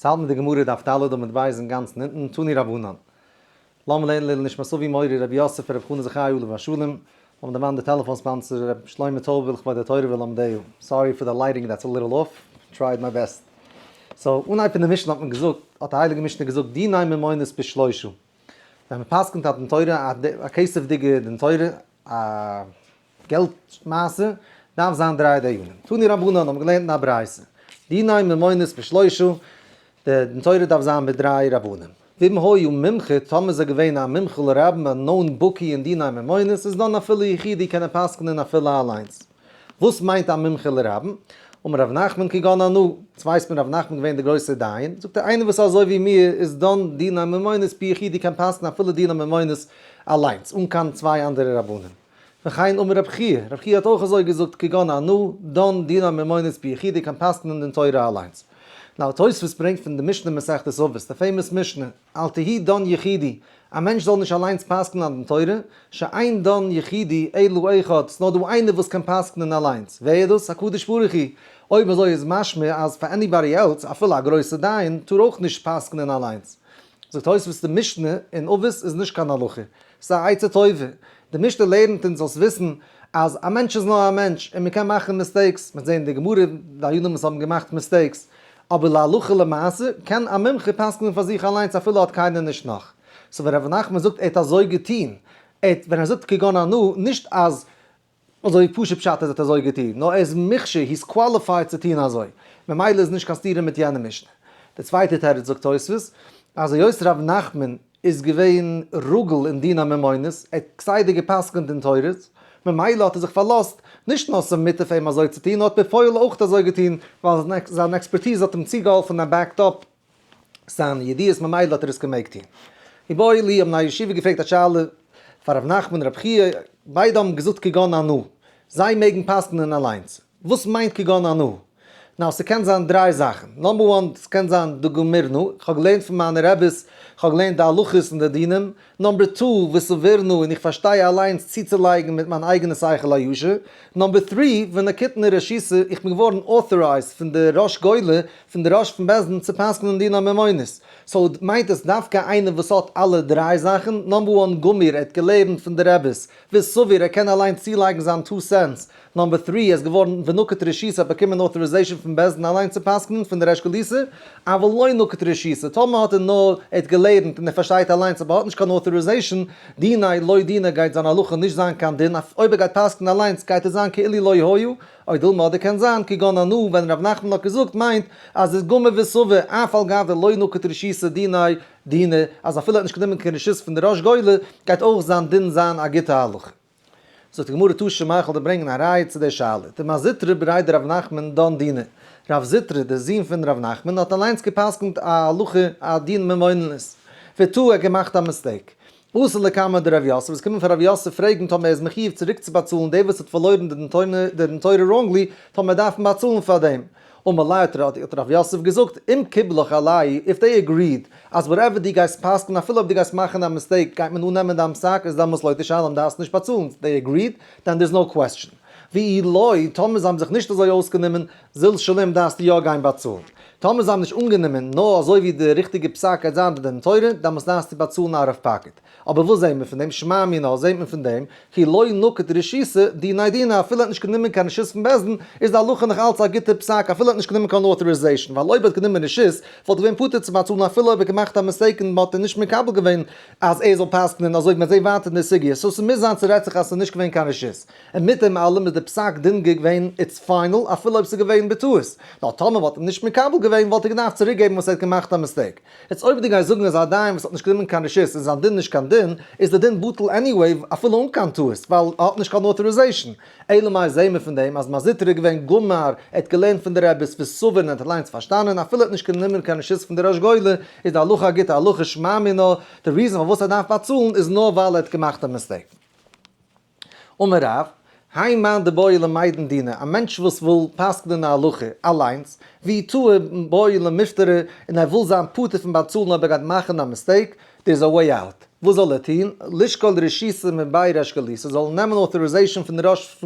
ס'האלט מיט די גמרא דף ד' עמוד ב' אינגאנצן אונטן, תנו רבנן. לאמיר לערנען לעילוי נשמת אבי מורי רבי יוסף רבי חנא זכי' עליו השלום, לאמיר דערמאנען די טעלעפאן sponsor רבי שלמה טויבער לכבוד התורה ולומדיה. Sorry for the lighting that's a little off, tried my best. So, אנהייב פון די משנה האט מען געזאגט, האט די הייליגע משנה געזאגט דיני ממונות בשלושה. ווען מען פסק'נט א דין תורה, א כסף'דיגע דין תורה, א געלט מעשה, דארף זיין דריי דיינים. תנו רבנן האבן געלערנט אין א ברייתא, דיני ממונות בשלושה, די דין תורה דארף זיין מיט דריי רבנים. ואם היה מומחה, טאמער איז ער געווען א מומחה לרבים, א known בקי אין דיני ממונות, איז דאן אפילו יחידי קען ער פסק'נען אפילו אליינס. וואס מיינט א מומחה לרבים? אמר רב נחמן כגון אנא, יעצט ווייסט מען רב נחמן געווען דער גרויסער דיין, זאגט ער איינער וואס איז אזוי ווי מיר איז דאן דיני ממונות ביחידי קען פסק'נען אפילו דיני ממונות אליינס אן קיין צוויי אנדערע רבנים. וכן אמר רב חייא, רב חייא האט אויך אזוי געזאגט כגון אנא, דן דיני ממונות ביחידי קען פסק'נען דין תורה אליינס. Now תוספות ברענגט פון די משנה מסכת אבות, די famous משנה, אל תהי דן יחידי, א מענטש זאל נישט אליינס פסק'נען א דין תורה, שאין דן יחידי אלא אחד, ס'נאר דא איינער וואס קען פסק'נען אליינס, ווער איז דאס? הקדוש ברוך הוא, אויב אזוי איז משמע אז פאר anybody else, אפילו א גרויסע דיין, טאר אויך נישט פסק'נען אליינס. זאגט תוספות די משנה אין אבות איז נישט קיין הלכה, ס'איז א עצה טובה, די משנה לערנט אונז זאלסט וויסן אז א מענטש איז נאר א מענטש און מ'קען מאכן mistakes, מ'וועט זען אין די גמרא דיינים וואס האבן געמאכט mistakes, אבער להלכה למעשה קען א מומחה פסק'נען פאר זיך אליינס אפילו האט קיינער נישט נאך. So ווען ר' נחמן זאגט ער האט אזוי געטון, ער האט ווען ער זאגט כגון אנא, נישט אז אזוי פשוט פשט אז ער האט אזוי געטון, נאר ער איז מוכשר, he is qualified צו טון אזוי, ממילא איז נישט קיין סתירה מיט יענע משנה. די צווייטע תירוץ זאגט תוספות, אז היות ר' נחמן איז געווען רגיל אין דיני ממונות, ער האט כסדר גע'פסק'נט אין תורות, ממילא האט ער זיך פארלאזט, נישט נאר ס'איז מותר פאר אים אזוי צו טון, נאר האט בפועל אויך אזוי געטון, ווייל זיין expertise האט אים צוגעהאלפן און backed up זיין ידיעות, ממילא האט ער עס געמעגט טון. איבעיא להו האבן א ישיבה געפרעגט א שאלה פאר ר' נחמן און ר' חייא, ביידע האבן געזאגט כגון אנא, זיי מעגן פסק'נען אליינס. וואס מיינט כגון אנא? Now ס'קען זיין דריי זאכן, number one ס'קען זיין דגמירנא, כ'האב געלערנט פון מיינע רעביס, כ'האב געלערנט די הלכות און די דינים, number two וסבירנא און איך פארשטיי אליינס צוצולייגן מיט מיין אייגענע שכל הישר, number three ונקיטנא רשותא, איך בין געווארן authorized פון די ראש גולה, פון די ראש פון בית דין צו פסק'נען דיני ממונות. So מיינט עס דווקא איינער וואס האט אלע דריי זאכן, number one גמיר, ער האט געלערנט פון די רעביס, וסביר, ער קען אליין צולייגן זיין two cents, number three, ער איז געווארן ונקט רשותא, האט באקומען authorization פון בית דין אליין צו פסק'נען פון די ריש גלותא, אבל לא נקט רשותא, טאמער האט ער נאר, ער האט געלערנט און ער פארשטייט אליינס אבער האט נישט קיין authorization, דיניה לא דינא גייט זיין הלכה נישט זיין קיין דין, אויב ער גייט פסק'נען אליינס גייט עס זיין כאילו לא היה, או דילמא אדער קען זיין כגון אנא ווען ר' נחמן האט געזאגט מיינט אז עס איז גמר וסבר אף על גב דלא נקט רשותא דיניה דינא אז אפילו ער האט נישט גענומען קיין רשות פון די ריש גלותא גייט אויך זיין דין זיין א גוטע הלכה. זאגט די גמרא תא שמע איך וועל דיר ברענגען א ראיה צו די שאלה, דמר זוטרא בריה דרב נחמן דן דינא, רב זוטרא דער זון פון רב נחמן האט אליינס גע'פסק'נט א הלכה א דין ממונות, וטעה ער האט געמאכט א mistake, אתא לקמיה דרב יוסף איז געקומען פאר רב יוסף פרעגן טאמער ער איז מחיוב צוריקצובאצאלן דער וואס האט פארלוירן די דין תורה wrongly טאמער דארף מען באצאלן פאר דעם, אמר ליה האט רב יוסף געזאגט אם קיבלוך עלייהו if they agreed אז whatever דו גייסט פסק'ן אפילו אויב דו גייסט מאכן א mistake גייט מען אננעמען דיין פסק איז דעמאלס לא תשלם דארפסט נישט באצאלן they agreed then there's no question ואי לא טאמער זיי האבן זיך נישט אזוי אויסגענומען זיל שלים דארפסטו יא גיין באצאלן. טאמער זיי האבן נישט אנגענומען נאר אזוי ווי די ריכטיגע פסק גייט זיין די דין תורה, דאמאלס דארפסטו באצאלן out of pocket. אבער וואס זעהט מען פון דעם? שמע מינה זעהט מען פון דעם, כי לא נקט רשותא דיניה דינא אפילו ער האט נישט גענומען קיין רשות פון בית דין, איז די הלכה נאך אלץ א גוטע פסק אפילו ער האט נישט גענומען קיין authorization, ווייל אויב ער האט גענומען רשות וואלט געווען פטור צו באצאלן אפילו אויב ער האט געמאכט א mistake און מ'האט אים נישט מקבל געווען אז ער זאל פסק'נען אזוי ווי מ'זעהט ווייטער אין די סוגיא, so ס'מוז זיין ס'רעדט זיך אז ס'איז נישט געווען קיין רשות. און מיט דעם אלעם איז די פסק דין געווען it's final אפילו אויב ס'איז געווען בטעות, נאר טאמער וואלט ער נישט מקבל געווען וואלט ער געדארפט צוריק געבן וואס ער האט געמאכט א mistake. יעצט אויב דו גייסט זאגן אז א דיין וואס האט נישט גענומען קיין רשות איז זיין דין נישט קיין דין, איז די דין בטל anyway אפילו אן קיין טעות ווייל ער האט נישט קיין authorization. אלא מאי זעהן מיר פון דעם אז מר זוטרא איז געווען גמר, ער האט געלערנט פון די רעביס וסבר און ער האט אליינס פארשטאנען אפילו ער האט נישט גענומען קיין רשות פון די ריש גלותא איז די הלכה א גוטע הלכה שמע מינה, די reason פארוואס ער דארף באצאלן איז נאר ווייל ער האט געמאכט א mistake. אמר רב, האי מאן דבעי למידן דינא, א מענטש וואס וויל פסק'נען א הלכה אליינס, ואי טעי בעי למיפטריה, און ער וויל זיין פטור פון באצאלן אויב ער גייט מאכן א mistake, there is a way out. וואס זאל ער טון? לשקול רשותא מבי ריש גלותא, זאל ער נעמען authorization פון די ראש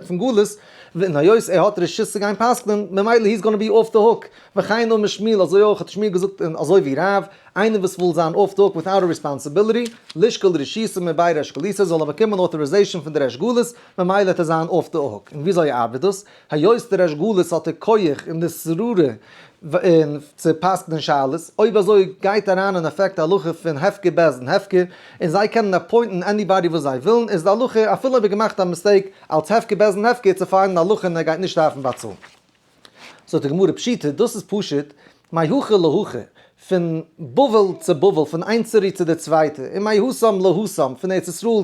פון גלות, און היות ער האט רשות צו גיין פסק'נען, ממילא he's gonna be off the hook, וכן אמר שמואל, אזוי אויך האט שמואל געזאגט און אזוי ווי רב, איינער וואס וויל זיין off the hook without a responsibility, לשקול רשותא מבי ריש גלותא, זאל ער באקומען authorization פון די ריש גלות, ממילא וועט ער זיין off the hook. און וויאזוי ארבעט דאס? היות די ריש גלות האט די כח און די שררה און צו פסק'נען שאלות, אויב אזוי גייט אריין אין אפעקט די הלכה פון הפקר בית דין הפקר, און זיי קענען appoint ן anybody וואס זיי ווילן, איז די הלכה אפילו אויב ער געמאכט א mistake אלץ הפקר בית דין הפקר צו פיינען הלכה און ער גייט נישט דארפן באצאלן. זאגט די גמרא פשיטא, דאס איז פשוט, מהכא להכא, פון בבל צו בבל, פון איין צירי צו די צווייטע, און מהתם להתם, פון ארץ ישראל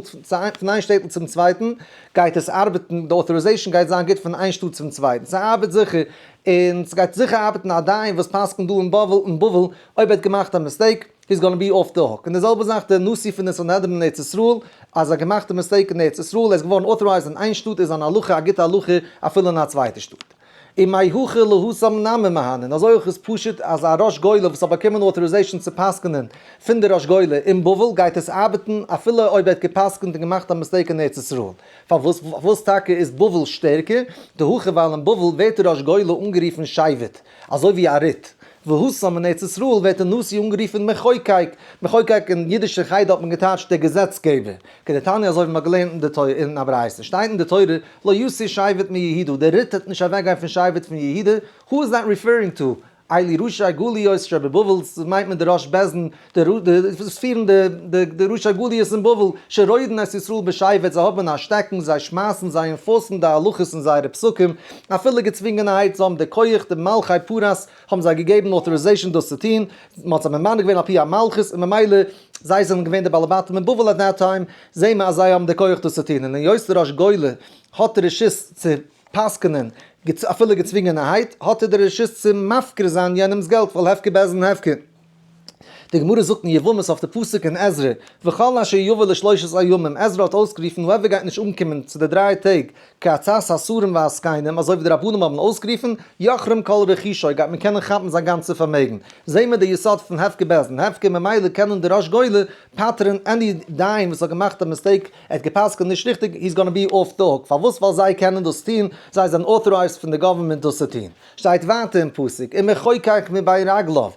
פון איין שטעטל צום צווייטן, גייט עס ארבעטן, די authorization גייט זיין גוט פון איין שטאט צום צווייטן, ס'ארבעט זיכער, און ס'גייט זיכער ארבעטן א דיין וואס פסק'נט דא אין בבל, אין בבל, אויב ער האט געמאכט א mistake, he's gonna be off the hook. און די זעלבע זאך דער נשיא פון די סנהדרין אין ארץ ישראל, אז ער האט געמאכט א mistake אין ארץ ישראל, ער איז געווארן authorized אין איין שטאט איז אן הלכה א גוטע הלכה אפילו אין א צווייטע שטאט. ומהכא להתם נמי מהני, און אזוי אויך איז פשוט אז א ראש גולה וואס האט באקומען authorization צו פסק'נען פון די ראש גולה אין בבל גייט עס ארבעטן אפילו אויב ער האט געפסק'נט און געמאכט א mistake אין ארץ ישראל. פארוואס פארוואס טאקע איז בבל שטערקער? דהכא ווייל אין בבל ווערט די ראש גולה אנגערופן שבט, אזוי ווי א ריט. והתם אין ארץ ישראל ווערט די נשיא אנגערופן מחוקק, מחוקק אין אידישע חדר האט מען געטייטשט דער געזעצגעבער, כדתניא אזוי ווי מען האט געלערנט אין די תורה אין א ברייתא שטייט אין די תורה לא יסור שבט מיהודה דער ריט וועט נישט אוועקגיין פון שבט פון יהודה, who is that referring to? אלו ראשי גליות שבבבל, מיינט מען די ראש בית דין, די וואס פירן די ראשי גליות אין בבל, שרודין את ישראל בשבט, זיי האבן א שטעקן, זיי שמייסן, זיי enforce ן די הלכות און זייערע פסקים, אפילו געצווינגענערהייט, זיי האבן די כח, די מלכי פרס האבן זיי געגעבן authorization דאס צו טון, מען האט זיי ממנה געווען על פי המלכות, און ממילא זיי זענען געווען די בעלי בתים אין בבל at that time, זעהן מיר אז זיי האבן די כח דאס צו טון, און היות די ראש גולה האט די רשות צו פסק'נען, אפילו געצווינגענערהייט, האט ער די רשות צו מפקיר זיין יענעמ'ס געלט, ווייל הפקר בית דין הפקר. די גמרא זאגט אין יבמות אויף די פסוק אין עזרא, וכל אשר יבא לשלושת הימים, עזרא האט אויסגערופן whoever גייט נישט אנקומען צו די דריי טעג כעצת השרים והזקנים, אזוי ווי די רבנים האבן אויסגערופן, יחרם כל רכושו, גייט מען קענען כאפן זיין גאנצע פארמעגן. זעהן מיר די יסוד פון הפקר בית דין הפקר, ממילא קענען די ראש גולה פטר'ן any דיין וואס האט געמאכט א mistake, ער האט גע'פסק'נט נישט ריכטיג, he's gonna be off the hook. פארוואס? ווייל זיי קענען דאס טון, זיי זענען authorized פון די גאווערמענט דאס צו טון. שטייט ווייטער אין פסוק, ומחוקק מבין רגליו,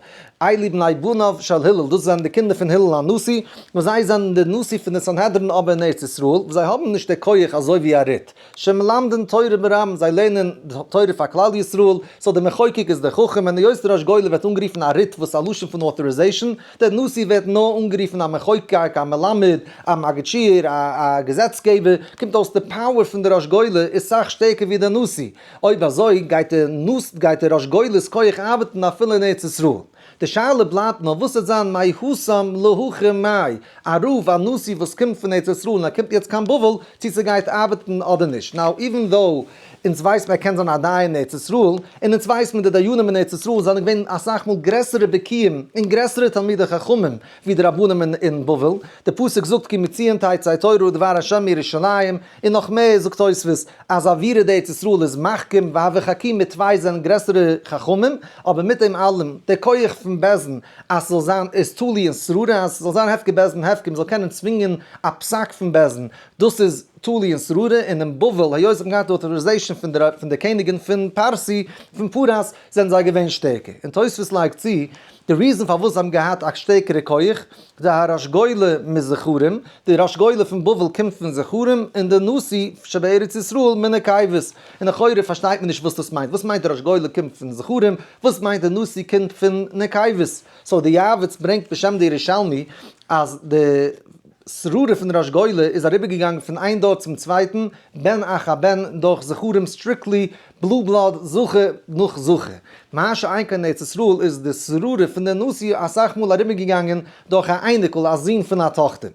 אלו בני בניו של הלל, דאס זענען די קינדער פון הלל הנשיא, וואס זיי זענען די נשיא פון די סנהדרין אבער אין ארץ ישראל, וואס זיי האבן נישט די כח אזוי ווי א ריט, שמלמדין תורה ברבים, זיי לערנען תורה פאר כלל ישראל, so דער מחוקק איז דער חכם, און היות דער ראש גולה ווערט אנגערופן א ריט וואס איז א לשון פון authorization, דער נשיא ווערט נאר אנגערופן א מחוקק, א מלמד, א מגיד שיעור, א געזעצגעבער, קומט אויס די power פון די ראש גולה איז סאך שטערקער ווי דער נשיא. אויב אזוי גייט די נשיא, גייט די ראש גולה'ס כח ארבעטן אפילו אין ארץ ישראל. די שאלה בלייבט נאר וואס וועט זיין מהתם להכא מאי, א רב א נשיא וואס קומט פון ארץ ישראל און ער קומט יעצט קיין בבל, צו ס'גייט ארבעטן אדער נישט. now even though אונז ווייסט מען ער קען זיין א דיין אין ארץ ישראל, און אונז ווייסט מען די דיינים אין ארץ ישראל זענען געווען אסאך מאל גרעסערע בקיאים און גרעסערע תלמידי חכמים ווי די רבנים אין בבל, די פסוק זאגט כי מציון תצא תורה ודבר השם מירושלים, און נאך מער זאגט תוספות אז אווירא דארץ ישראל איז מחכים והוה חכימי טפי זענען גרעסערע חכמים, אבער מיט דעם אלעם, דער כח פון בית דין אז ס'זאל זיין איז תלוי אין שררה, אז ס'זאל זיין הפקר בית דין הפקר, מ'זאל קענען צווינגען א פסק פון בית דין, דאס איז תלוי אין שררה, און אין בבל היות זיי האבן געהאט די authorization פון די פון די קעניגין פון פרסי, פון פרס, זענען זיי געווען שטערקער. און תוספות לייגט צו, די reason פארוואס זיי האבן געהאט א שטערקערע כח, די הראש גולה מזכרים, די ראש גולה פון בבל קומט פון זכרים, און די נשיא שבארץ ישראל מנקבות, און לכאורה פארשטייט מען נישט וואס דאס מיינט, וואס מיינט די ראש גולה קומט פון זכרים, וואס מיינט די נשיא קומט פון נקבות, so די יעבץ ברענגט בשם די ירושלמי אז די שררה פון ראש גולה איז אריבערגעגאנגען פון איין דור צום צווייטן, בן אחר בן, דורך זכרים strictly blue blood זכר נאך זכר. מה שאין כן ארץ ישראל איז די שררה פון די נשיא אסאך מאל אריבערגעגאנגען דורך א אייניקל א זון פון א טאכטער.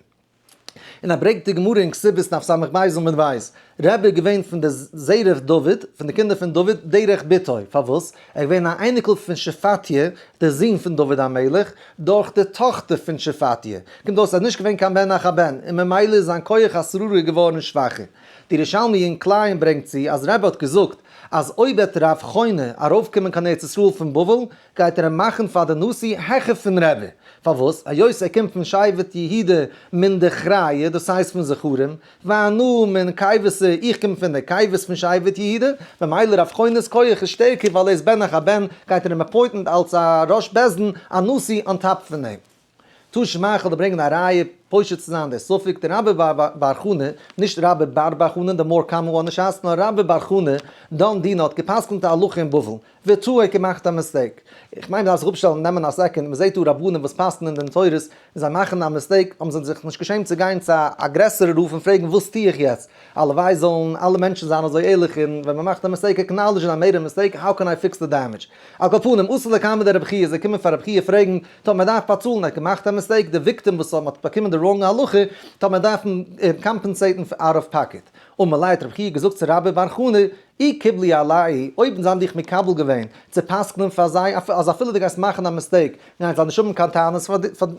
און ער ברענגט די גמרא אין כתובות דף ס"ב עמוד ב', רבי איז געווען פון די זרע דוד, פון די קינדער פון דוד, דרך בתו, פארוואס? ער איז געווען א אייניקל פון שפטיה, דער זון פון דוד המלך, דורך די טאכטער פון שפטיה. קומט אויס ער איז נישט געווען קיין בן אחר בן, און ממילא איז זיין כח השררה געווארן שוואכער. די ירושלמי אין כלאים ברענגט צו אז רבי האט געזאגט אז אויב וועט רב חונא ארויפקומען קיין ארץ ישראל פון בבל, גייט ער אים מאכן פאר די נשיא העכער פון רבי. פארוואס? היות ער קומט פון שבט יהודה מן דכריא, דאס הייסט פון זכרים, ואנא מן כבשה, איך קום פון די כבש פון שבט יהודה, ממילא רב חונא'ס כח איז שטערקער ווייל ער איז בן אחר בן, גייט ער אים appoint ן אלס א ראש בית דין, א נשיא on top פון אים. תא שמע כ'וועל דיר ברענגען א ראיה פושט צו זיין די ספק, דער רבה בר חנא, נישט רבה בר בר חנא, די more common one נישט הייסט נאר רבה בר חנא, דן דינא האט גע'פסק'נט א הלכה אין בבל, וטעה געמאכט א mistake. איך מיין מ'דארף זיך אפשטעלן נעמען א second, מ'זעט דא רבנים וואס פסק'נען דין תורות און זיי מאכן א mistake, האבן זיי זיך נישט געשעמט צו גיין צו א גרעסערע רב און פרעגן וואס טו איך יעצט? הלוואי זאלן אלע מענטשן זיין אזוי ערליך און ווען מ'מאכט א mistake acknowledge ן I made a mistake, how can I fix the damage? על כל פנים, אתו לקמיה דרבי חייא, זיי קומען פאר רבי חייא פרעגן, טאמער מען דארף באצאלן, ער האט געמאכט א mistake, די victim וואס האט באקומען די wrong הלכה, טאמער מען דארף compensate ן out of pocket. אמר ליה האט רבי חייא געזאגט צו רבה בר חנה, אי קבלי עלייהו, אויב זיי האבן דיך מקבל געווען צו פסק'נען פאר זיי, אז אפילו דו גייסט מאכן א mistake, גייען זיי נישט האבן קיין טענות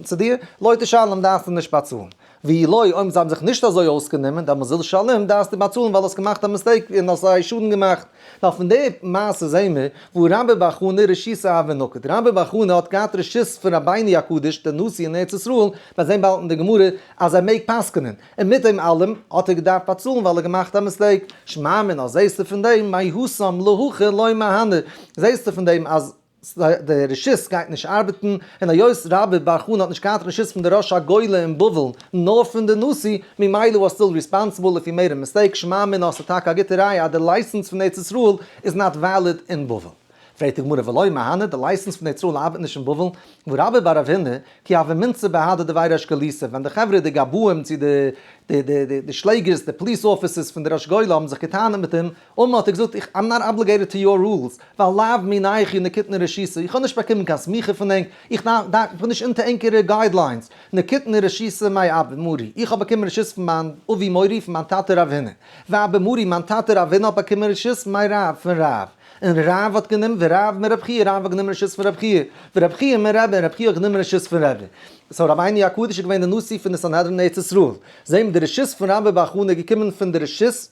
צו דיר, לא תשלם דארפסטו נישט באצאלן. ואי לא, אויב זיי האבן זיך נישט אזוי אויסגענומען, דעמאלס זיל שלם, דארפסטו באצאלן ווייל האסט געמאכט א mistake און האסט זיי שאדן געמאכט. נאר פון די מעשה זעהן מיר, והא רבה בר חנה רשותא הוה נקיט. רבה בר חנה האט געהאט רשות פון רבינו הקדוש דער נשיא אין ארץ ישראל, מיר זעהן באלד אין די גמרא אז ער מעג פסק'נען, און מיט דעם אלעם האט ער געדארפט באצאלן ווייל ער האט געמאכט א mistake. שמע מינה, זעהסטו פון דעם, מהתם להכא לא מהני, זעהסטו פון דעם אז די רשות גייט נישט ארבעטן, און היות רבה בר חנה האט נישט געהאט רשות פון די ראש הגולה אין בבל, נאר פון די נשיא, ממילא was still responsible if he made a mistake, שמע מינה ס'איז טאקע א גוטע ראיה אז די license פון ארץ ישראל איז not valid אין בבל. פרעגט די גמרא ולא מהני, די license פון ארץ ישראל ארבעט נישט אין בבל, והא רבה בר רב הונא, כי הוה מנסי בהדי דבי ריש גלותא, ווען די חברה די גבאים צו די די די די שלעגערס די police officers פון די ראש גולה האבן זיך געטענה'ט מיט אים, אמר האט ער געזאגט איך I'm not obligated to your rules, ווייל לאו מינייכו נקיטנא רשותא, איך האב נישט באקומען קיין סמיכה פון ענק, איך בין נישט אונטער ענקערע guidelines, נקיטנא רשותא מאבא מרי, איך האב באקומען רשות פון מיין אבי מורי פון מיין טאטע רב הונא, ואבא מרי מיין טאטע רב הונא האט באקומען רשות מרב פון רב, און רב האט גענומען ורב מרב חייא, רב האט גענומען רשות פון רב חייא, ורב חייא מרבי, און רב חייא האט גענומען רשות פון רבי. so רבינו הקדוש איז געווען די נשיא פון די סנהדרין אין ארץ ישראל. זעהן מיר די רשות פון רבה בר חנה איז געקומען פון די רשות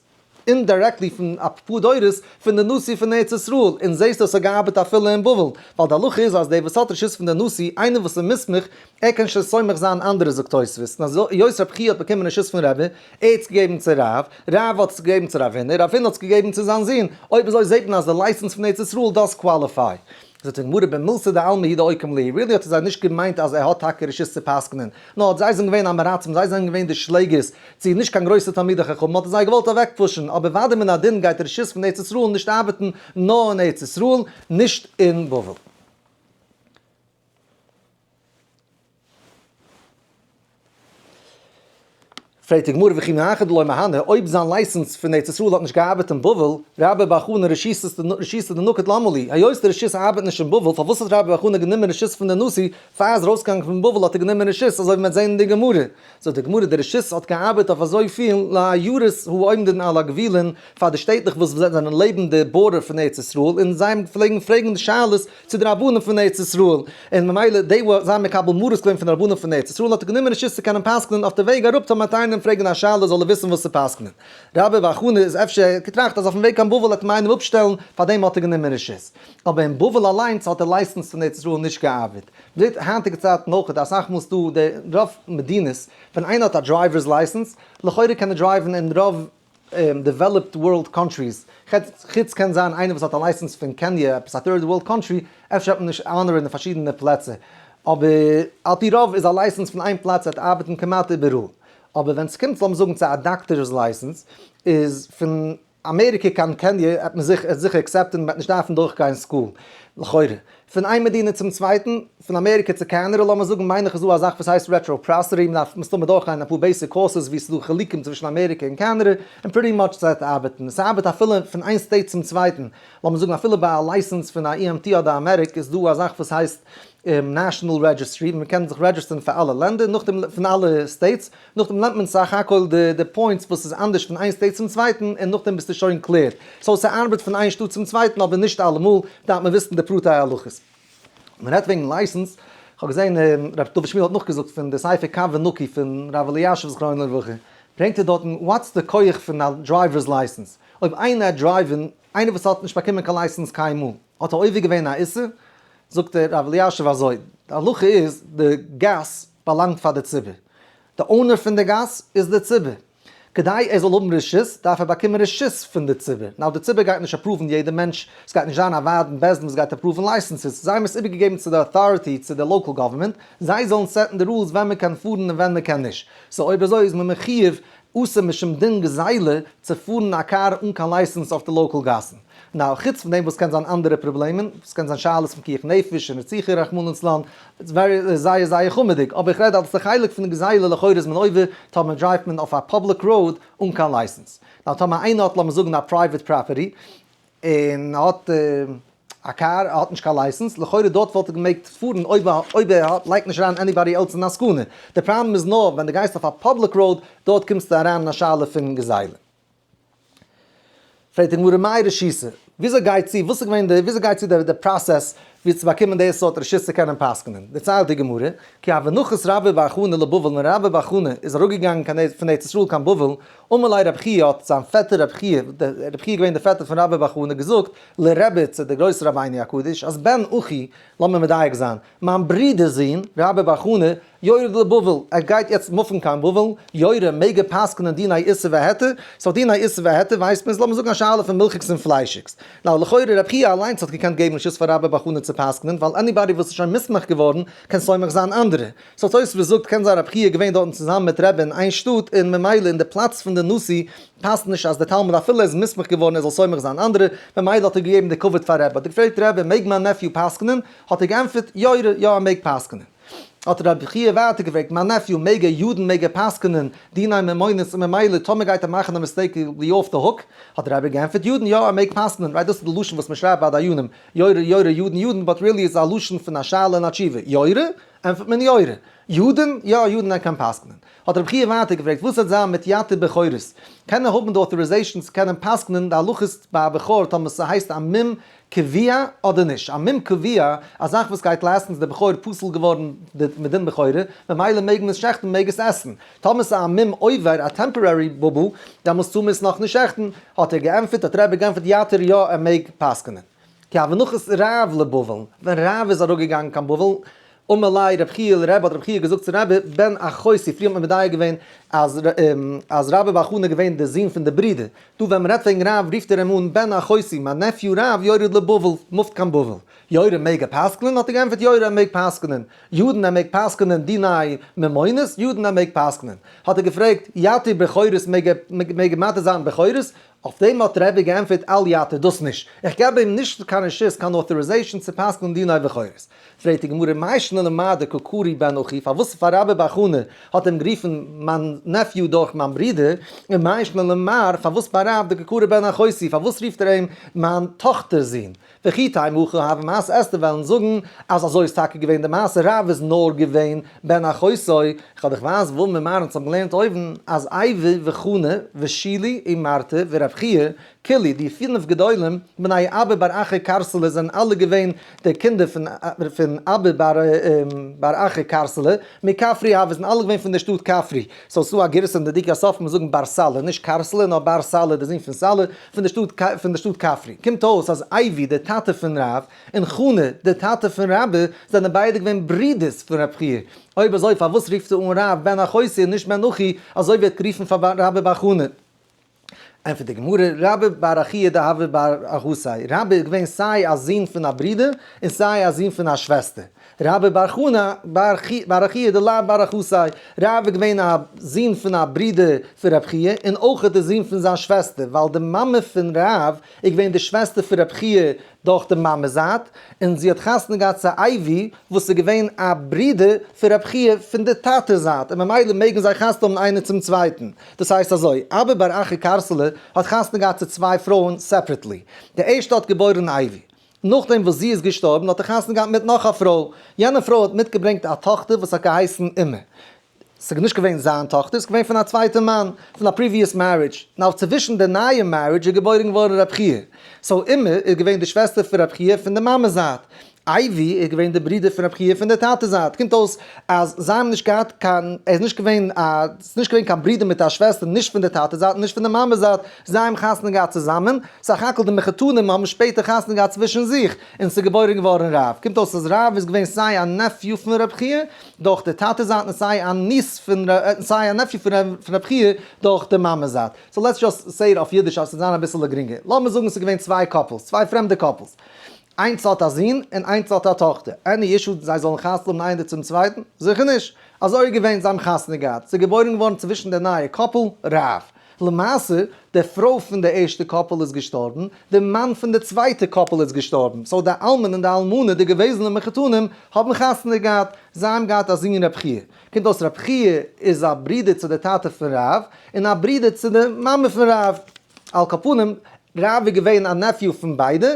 indirectly פון אפאר דורות פון די נשיא פון ארץ ישראל, און זעהסט אז ס'האט געארבעט אפילו אין בבל, ווייל די הלכה איז אז דער וואס האט רשות פון די נשיא, איינער וואס איז מוסמך, ער קען שוין סומך זיין אנדערע זאגט תוספות, און אז היות רב חייא האט באקומען רשות פון רבי, ער האט עס געגעבן צו רב, רב האט עס געגעבן צו רב הונא, רב הונא האט עס געגעבן צו זיין זון, אויב אזוי זעהט מען אז די license פון ארץ ישראל does qualify. זאגט די גמרא במילתא דעלמא הוא דאוקים להו, really האט ער זיי נישט געמיינט אז ער האט טאקע רשות צו פסק'נען, נאר זיי זענען געווען עם הארצים, זיי זענען געווען די שלעגערס, צו נישט קיין גרויסע תלמידי חכמים האט ער זיי געוואלט אוועקפושן, אבער וודאי מן הדין גייט רשות פון ארץ ישראל נישט ארבעטן נאר אין ארץ ישראל, נישט אין בבל. פרעגט די גמרא וכי מהכא דלא מהני, אויב זיין license פון ארץ ישראל האט נישט געארבעט אין בבל, רבה בר חנה רשותא דנקט למה לי, היות די רשות ארבעט נישט אין בבל, פארוואס האט רבה בר חנה גענומען רשות פון די נשיא, פאר ער איז ארויסגעגאנגען פון בבל האט ער גענומען רשות, אזוי ווי מען וועט זען אין די גמרא. זאגט די גמרא די רשות האט געארבעט אויף אזויפיל לעיירות העומדין על הגבולין, פאר די שטעטלעך וואס זענען לעבן די border פון ארץ ישראל, און זיי פלעגן פרעגן די שאלות צו די רבנים פון ארץ ישראל, און ממילא די וואס זיי מקבל מרות געווען פון די רבנים פון ארץ ישראל האט ער גענומען רשות צו קענען פסק'נען אויף די וועג אראפ טאמער האט איינער אים פרעגן א שאלה זאל ער וויסן וואס צו פסק'נען. רבה בר חנה איז אפשר געטראכט אז אויפן וועג קיין בבל וועט מען איינעם אפשטעלן, פארדעם האט ער גענומען רשות. אבער אין בבל אליינס האט די license פון ארץ ישראל נישט געארבעט. מ'זעט היינטיגע צייטן אויך אסאך מאל ס'דא די רוב מדינות ווען איינער האט א driver's license לכאורה קען ער drive ן אין רוב developed world countries, חוץ קען זיין איינער וואס האט א license פון קעניע, עפעס א third world country, אפשר האט מען נישט honor אין די פארשידענע פלעצער, אבער על פי רוב איז א license פון איין פלאץ וועט ארבעטן כמעט איבעראל, אבער ווען ס'קומט לאמיר זאגן צו א דאקטאר'ס license, איז פון אמעריקע קיין קעניע וועט מען זיך זיכער accept ן, מ'וועט נישט דארפן דורכגיין school, לכאורה. פון איין מדינה צום צווייטן, פון אמעריקע צו קאנאדע לאמיר זאגן, מיין איך איז דא א זאך וואס הייסט reciprocity, מען דארף מסתמא דורכגיין אפאר basic courses ווי ס'איז דא חילוקים צווישן אמעריקע און קאנאדע, און pretty much ס'וועט ארבעטן. ס'ארבעט אפילו פון איין state צום צווייטן, לאמיר זאגן אפילו ביי א license פון א EMT אדער א medic איז דא א זאך וואס הייסט national registry, מען קען זיך register ן פאר אלע לענדער, נאכדעם פון אלע states, נאכדעם לערנט מען סך הכל די points וואס איז אנדערש פון איין state צום צווייטן און נאכדעם ביסטו שוין cleared. so ס'ארבעט פון איין שטאט צום צווייטן אבער נישט אלעמאל, דארף מען וויסן די פרטי הלכות. מען רעדט וועגן license, כ'האב געזען ר' דוד שמואל האט נאכגעזאגט פון די ספר קו ונקי פון ר' אלישיב זכרונו לברכה, ברענגט ער דארטן what's די כח פון א driver's license, אויב איינער drive ן. איינער וואס האט נישט באקומען קיין license קיינמאל, האט ער עובר געווען א איסור? זאגט דער רב אלישיב אזוי, די הלכה איז, די גאס באלאנגט פאר די ציבור, די owner פון די גאס איז די ציבור, כדי ער זאל האבן רשות דארף ער באקומען רשות פון די ציבור, now די ציבור גייט נישט approve ן יעדע מענטש, עס גייט נישט זיין א ועד און בית דין וואס גייט approve ן licenses, זיי האבן עס איבערגעגעבן צו די authority, צו די local government, זיי זאלן set ן די rules ווען מען קען פארן און ווען מען קען נישט, so אויב אזוי איז מען מחיוב אסור משום דין גזילה צו פארן א קאר אן קיין license אויף די local גאסן. now חוץ פון דעם וואס קען זיין אנדערע פראבלעמען, ס'קען זיין שאלות פון פיקוח נפש און רציחה רחמנא לצלן, it's very זייער זייער חמור'דיג, אבער איך רעד אלס די חלק פון גזילה לכאורה איז מען עובר טאמער drive ט מען אויף א public road אן קיין license. now טאמער איינער האט לאמיר זאגן א private property און האט א קאר, ער האט נישט קיין license, לכאורה דארט וואלט ער געמעגט פארן אויב אויב ער האט לייגט נישט אריין anybody else אין א סכנה. די פראבלעם איז נאר ווען דו גייסט אויף א public road, דארט קומסטו אריין אין א שאלה פון גזילה. פרעגט די גמרא מאי רשותא, וויאזוי גייט צו, וואס איז געווען די, וויאזוי גייט צו די process ווי צו באקומען די סארט רשות צו קענען פסק'נען? דערציילט די גמרא, כי הוה נחית רבה בר חנה לבבל ווען רבה בר חנה איז אראפגעגאנגען קיין פון ארץ ישראל קיין בבל, אמר ליה רב חייא האט זיין פעטער רב חייא, רב חייא איז געווען דער פעטער פון רבה בר חנה, געזאגט לרבי צו דער גרויסער רבינו הקדוש, אז בן אחי, לאמיר מדייק זיין, מיין ברודער'ס זון, רבה בר חנה, יורד לבבל, ער גייט יעצט move ן קיין בבל, יורה, מעג ער פסק'נען דיני איסור והיתר? so דיני איסור והיתר ווייסט מען איז לאמיר זאגן א שאלה פון מילכיגס און פליישיגס. now לכאורה רב חייא אליינס האט געקענט געבן רשות פאר רבה בר חנה צו פסק'נען, ווייל anybody וואס איז שוין מוסמך געווארן קען סומך זיין אנדערע. so תוספות זאגט קען זיין רב חייא געווען דארטן צוזאמען מיט רבי אין איין שטאט און ממילא אין די פלאץ פון די נשיא פאסט נישט אז די תלמיד אפילו ער איז מוסמך געווארן ער זאל סומך זיין אנדערע, ממילא האט ער געגעבן די כבוד פאר רבי. האט ער געפרעגט רבי מעג מיין nephew פסק'נען? האט ער געענטפערט יורה, יא ער מעג פסק'נען. האט רבי חייא ווייטער געפרעגט, מיין nephew מעג ער ידין מעג ער פסק'נען דיני ממונות און ממילא טאמער גייט ער מאכן א mistake be off the hook? האט רבי געענטפערט ידין יא ער מעג פסק'נען, right דאס איז די לשון וואס מען שרייבט ביי דיינים, יורה יורה ידין ידין, but really איז א לשון פון א שאלה און א תשובה, יורה? ענטפערט מען יורה. ידין? יא ידין ער קען פסק'נען. האט רבי חייא ווייטער געפרעגט וואס וועט זיין מיט יתיר בכורות? קען ער האבן די authorization צו קענען פסק'נען די הלכות ביי א בכור טאמער ס'הייסט א מום קבוע אדער נישט? א מום קבוע, א זאך וואס גייט last ן איז די בכור פסול געווארן מדין בכורה, ממילא מעג מען עס שעכטן מעג עס עסן. טאמער ס'איז א מום עובר, א temporary בובו, דעמאלס טאר מען עס נאכנישט שעכטן. האט ער געענטפערט, האט רבי געענטפערט יתיר יא ער מעג פסק'נען. כי הוה נחית רב לבבל, ווען רב איז אראפגעגאנגען קיין בבל, אמר ליה רב חייא לרבי האט רב חייא געזאגט צו רבי, בן אחותי, פריער האט מען מדייק געווען אז אז רבה בר חנה איז געווען דער זון פון די ברודער, דא ווען מען רעדט וועגן רב רופט ער אים אן בן אחותי, מיין nephew רב יורד לבבל, move ט קיין בבל. יורה מעג ער פסק'נען? האט ער געענטפערט יורה ער מעג פסק'נען. ידין ער מעג פסק'נען דיני ממונות? ידין ער מעג פסק'נען. האט ער געפרעגט יתיר בכורות מעג ער מעג ער מתיר זיין בכורות? אויף דעם האט רבי געענטפערט אל יתיר דאס נישט, איך געב אים נישט קיין רשות קיין authorization צו פסק'נען דיני בכורות. פרעגט די גמרא מאי שנא למר דקא קרי בן אחי, פארוואס פאר רבה בר חנה האט אים גערופן מיין nephew דורך מיין ברודער, און מאי שנא למר פארוואס ביי רב דקא קרי בן אחותי פארוואס רופט ער אים מיין טאכטער זון, וכי תימא הכי הוה מעשה עסטו וועלן זאגן אז אזוי איז טאקע געווען די מעשה רב איז נאר געווען בן אחותו, איך האב דיך ווייז וואו מיר אונז האבן געלערנט אויבן אז אייבו וחנה ושילי ומרתא ורב חייא כולהו די פינף גדולים בני אבא בר אחא קרסלא זענען אלע געווען די קינדער פון פון אבא בר בר אחא קרסלא מכפרי הוו זענען אלע געווען פון די שטאט כפרי, so ס'דא א גירסא אין די דקדוקי הסופרים זאגן בר סלא נישט קרסלא נאר בר סלא די זון פון סלא פון די שטאט פון די שטאט כפרי קומט אויס אז אייבו דער טאטע פון רב און חנה דער טאטע פון רבה זענען ביידע געווען ברודערס פון רב חייא, אויב אזוי פארוואס רופט ער אן רב בן אחותי און נישט בן אחי אזוי ווי ער האט גערופן פאר רבה בר חנה? ענטפערט די גמרא, רבה בר אחיה דהוה בר אחתיה, רבה איז געווען סיי א זון פון א ברודער און סיי א זון פון א שוועסטער, רבה בר חנה בר אחיה דלאו בר אחתיה, רב איז געווען א זון פון א ברודער פון רב חייא און אויך די זון פון זיין שוועסטער, ווייל די מאמע פון רב איז געווען די שוועסטער פון רב חייא דורך די מאמע זייט, און זי האט חתונה געהאט צו אייבו וואס איז געווען א ברודער פון רב חייא פון די טאטע זייט, און ממילא מעגן זיי חתונה האבן איינער צום צווייטן. דאס הייסט אזוי, אבא בר אחא קרסלא האט חתונה געהאט צו צוויי פרויען separately. די ערשטע האט געבוירן אייבו. נאכדעם וואס זי איז געשטארבן האט ער חתונה געהאט מיט נאך א פרוי. יענע פרוי האט מיטגעברענגט א טאכטער וואס האט געהייסן אימא. ס'איז נישט געווען זיין טאכטער, ס'איז געווען פון א צווייטע מאן, פון א previous marriage. now צווישן די נייע marriage איז געבוירן געווארן רב חייא. so אימא איז געווען די שוועסטער פון רב חייא פון די מאמע זייט. אייבו איז געווען די ברודער פון רבי חייא פון די טאטע זייט, קומט אויס אז זיי האבן נישט געהאט קיין, ער איז נישט געווען א, ס'איז נישט געווען קיין ברודער מיט א שוועסטער נישט פון די טאטע זייט און נישט פון די מאמע זייט, זיי האבן חתונה געהאט צוזאמען, סך הכל די מחותנים האבן שפעטער חתונה געהאט צווישן זיך, און ס'איז געבוירן געווארן רב, קומט אויס אז רב איז געווען סיי א nephew פון רבי חייא דורך די טאטע זייט און סיי א niece פון, סיי א nephew פון רבי חייא דורך די מאמע זייט. so let's just say it אויף אידיש אז ס'זאל זיין אביסעלע גרינגער. לאמיר זאגן ס'איז געווען צוויי couples, צוויי פרעמדע couples. איינס האט א זון און איינס האט א טאכטער. any issue זיי זאלן חתונה האבן איינער צום צווייטן? זיכער נישט. אזוי איז געווען, זיי האבן חתונה געהאט. ס'איז געבוירן געווארן צווישן די נייע couple, רב. למעשה, די פרוי פון די ערשטע couple איז געשטארבן, די מאן פון די צווייטע couple איז געשטארבן. so די אלמן און די אלמנה, די געוועזענע מחותנים, האבן חתונה געהאט. זיי האבן געהאט א זון רב חייא. קומט אויס רב חייא איז א ברודער צו די טאטע פון רב, און א ברודער צו די מאמע פון רב. על כל פנים, רב איז געווען א nephew פון ביידע,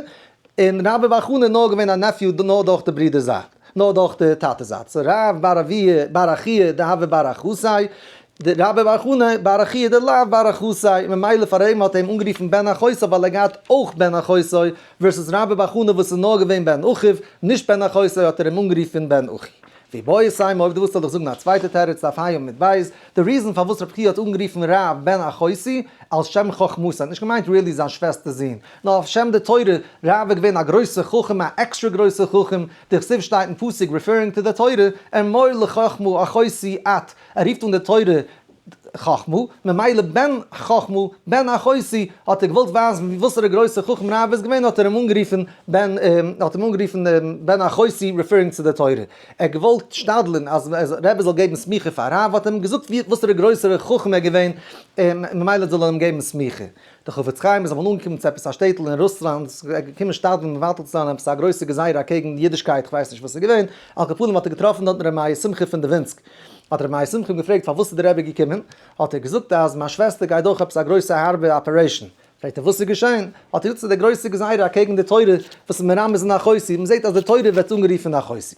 און רבה בר חנה איז נאר געווען א nephew נאר דורך די ברודער זייט, נאר דורך די טאטע זייט. so רב בר אבוה בר אחוה דהוה בר אחתיה, די רבה בר חנה בר אחוה דלאו בר אחתיה, ממילא פאר אים האט ער אים אנגערופן בן אחותו ווייל ער געהאט אויך בן אחותו, versus רבה בר חנה וואס איז נאר געווען בן אחיו, נישט בן אחותו האט ער אים אנגערופן בן אחי. ואיבעית אימא אויב דו ווילסט זאל איך זאגן א צווייטע תירוץ דף ה' עמוד ב', די reason פארוואס רב חייא האט אנגערופן רב בן אחותי על שם חכמתו, האט נישט געמיינט really זיין שוועסטער'ס זון, נאר אויף שם די תורה, רב איז געווען א גרויסע חכם א עקסטרע גרויסע חכם, דכתיב שטייט אין פסוק referring to די תורה, אמור לחכמה אחותי את, ער רופט אן די תורה חכמה, ממילא בן חכמה, בן אחותי, האט ער געוואלט ווייזן ווי וואסערע גרויסע חכם רב איז געווען האט ער אים אנגערופן בן האט אים אנגערופן בן אחותי referring צו די תורה. ער האט געוואלט שתדל'ן אז רבי זאל געבן סמיכה פאר רב האט ער אים געזאגט ווי וואסערע גרויסערע חכם ער געווען ממילא זאל ער אים געבן סמיכה. דער חפץ חיים איז אמאל אנגעקומען צו עפעס א שטעטל אין רוסלאנד, ער איז געקומען שתדל'ן מבטל צו זיין עפעס א גרויסע גזירה אקעגן אידישקייט, כ'ווייס נישט וואס ס'איז געווען, על כל פנים האט ער געטראפן דארטן ר' מאיר שמחה פון דווינסק, האט ר' מאיר שמחה אים געפרעגט פארוואס איז די רבי געקומען, האט ער געזאגט אז מיין שוועסטער גייט דורך עפעס א גרויסע הארבע operation, פרעגט ער וואס איז געשען, האט ער געזאגט ס'איז די גרויסע גזירה אקעגן די תורה וואס איז מרמז אין אחותי, מ'זעט אז די תורה ווערט אנגערופן אחותי.